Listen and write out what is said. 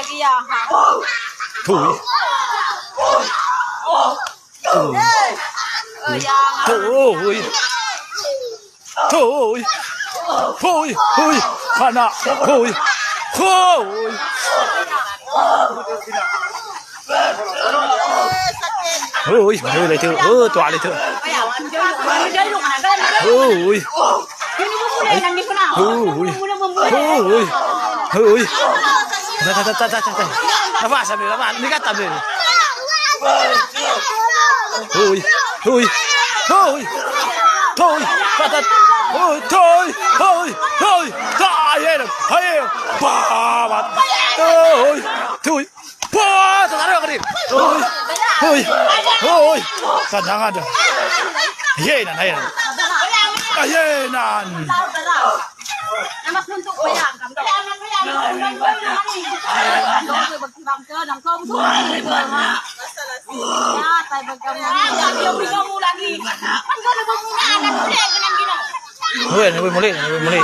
Iya ha. ໂອ້ຍ ໂອ້ຍ ໂອ້ຍ ໂອ້ຍ ໂອ້ຍ ໂອ້ຍ ໂອ້ຍ ຂະນະ ໂອ້ຍ ໂອ້ຍ ໂອ້ຍ ເຮີ້ຍ ເລີຍເທີ ເອີ ຕົວະເລີຍເທີ ໂອ້ຍ ໂອ້ຍ ໂອ້ຍ ໂອ້ຍ ຕາຍ ຕາຍ ຕາຍ ຕາຍ ລະຫວ່າງສຳເລັດ ລະຫວ່າງນີ້ກະຕຳເລີຍ ໂອ້ຍ ໂອ້ຍ ໂອ້ຍ ໂອ້ຍ ຕາຍ ຕາຍ ໂອ້ຍ ໂອ້ຍ ໂອ້ຍ ໂອ້ຍ ຕາຍເດ້ ເຮີ້ຍ ປາບາດ ໂອ້ຍ ໂອ້ຍ ໂອ້ຍ ຕາຍ ຕາຍ ໂອ້ຍ ໂອ້ຍ ໂອ້ຍ ກະນັ່ງອັນເດີ ເຮີ້ຍ ນັ້ນ ເຮີ້ຍ ນັ້ນ ເຮີ້ຍ ນັ້ນ. Weh, weh, mulai, weh, mulai.